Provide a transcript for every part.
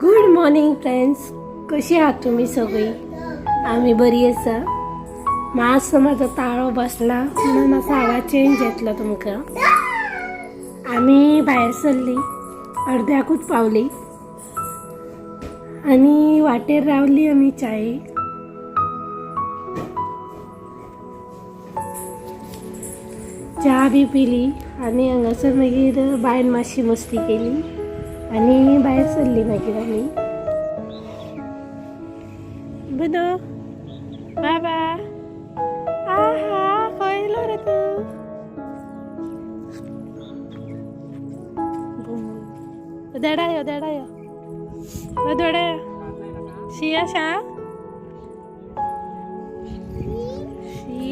Good morning friends, कशी आहात तुमी सगळी? आमी बरी आसा. मातसो म्हाजो ताळो बसला म्हणून मातसो आवाज चेंज येतलो तुमकां. आमी भायर सरली, अर्द्याकूच पावली आनी वाटेर रावली आमी चायेक. च्या बी पिली आनी हांगासर मागीर बायन मातशी मस्ती केली आनी भायर सरली मागीर आमी. बुनो बाबा, आहा खंय येयलो रे तूं? देडा यो, देडा यो, देडा यो. शी आशा शी.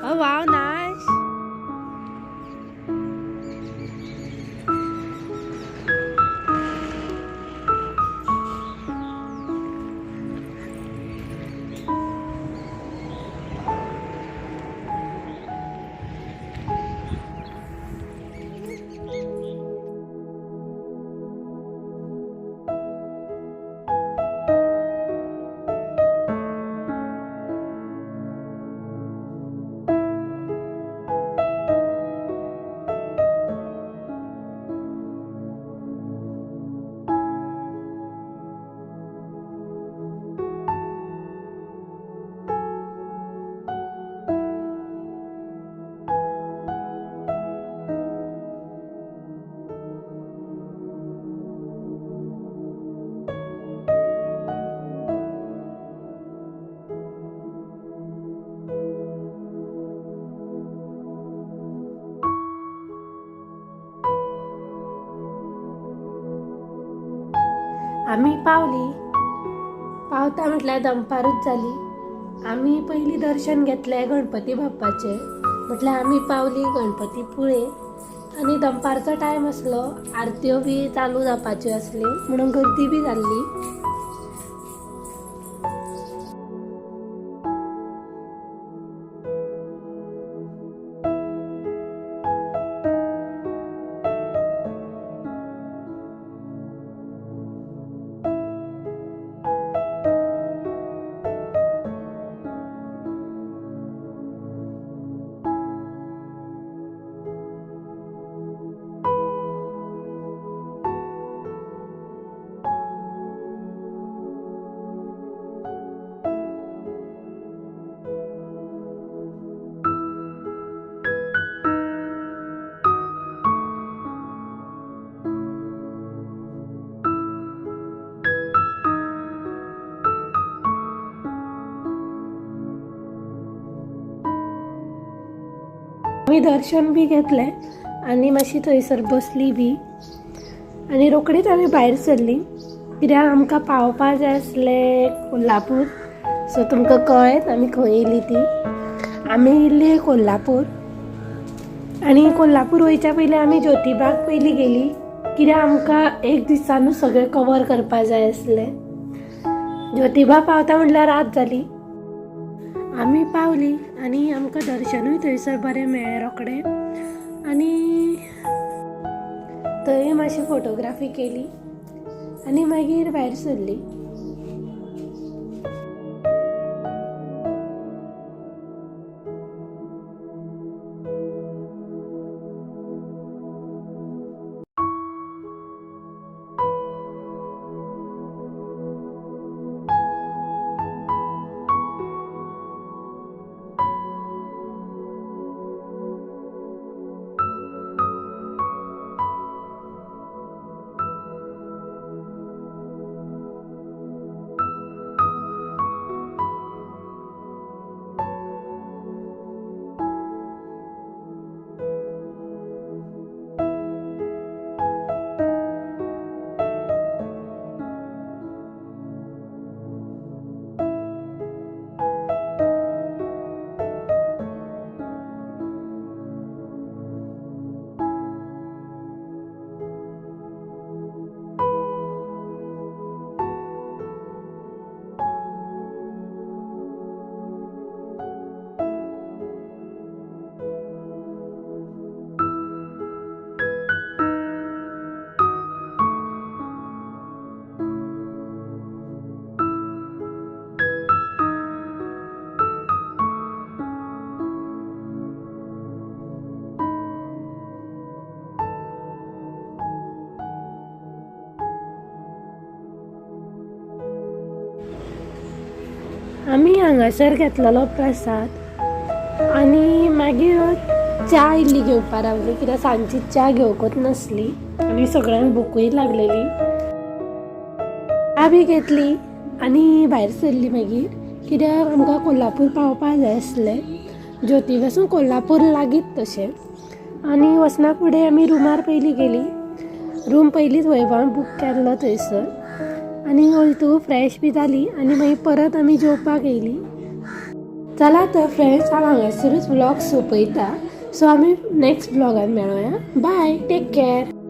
Oh wow, nice. आमी पावली. पावता म्हटल्यार दनपारूच जाली. आमी पयलीं दर्शन घेतलें गणपती बाप्पाचें. म्हटल्यार आमी पावली गणपती पुळे आनी दनपारचो टायम आसलो, आरत्यो बी चालू जावपाच्यो आसल्यो म्हणून गर्दी बी जाल्ली. आमी दर्शन बी घेतलें आनी मातशी थंयसर बसली बी आनी रोखडीच आमी भायर सरली, कित्याक आमकां पावपा जाय आसलें कोल्हापूर. सो तुमकां कळ्ळेंच आमी खंय येयली ती. आमी येयल्ली कोल्हापूर आनी कोल्हापूर वयच्या पयलीं आमी ज्योतिबाक पयलीं गेली, कित्याक आमकां एक दिसानूच सगळें कवर करपा जाय आसलें. ज्योतिबा पावता म्हटल्यार रात जाली. आमी पावली आनी आमकां दर्शनूय थंयसर बरें मेळ्ळें रोखडें आनी थंय मातशी फोटोग्राफी केली आनी मागीर भायर सरली. आमी हांगासर घेतलेलो प्रसाद आनी मागीर च्या इल्ली घेवपा रावली, कित्याक सांजची च्या घेवकूच नासली आनी सगळ्यांक भुकूय लागलेली. च्या बी घेतली आनी भायर सरली मागीर, कित्याक आमकां कोल्हापूर पावपा जाय आसलें. ज्योती पासून कोल्हापूर लागींच तशें. आनी वचना फुडें आमी रुमार पयलीं गेली. रूम पयलींच वैभवान बूक केल्लो थंयसर. आनी वयतू फ्रेश बी जाली आनी मागीर परत आमी जेवपाक येयली. चला तर फ्रेंड्स, हांव हांगासरूच व्लॉग सोंपयता. सो आमी नेक्स्ट व्लॉगान मेळोया. Bye, take care.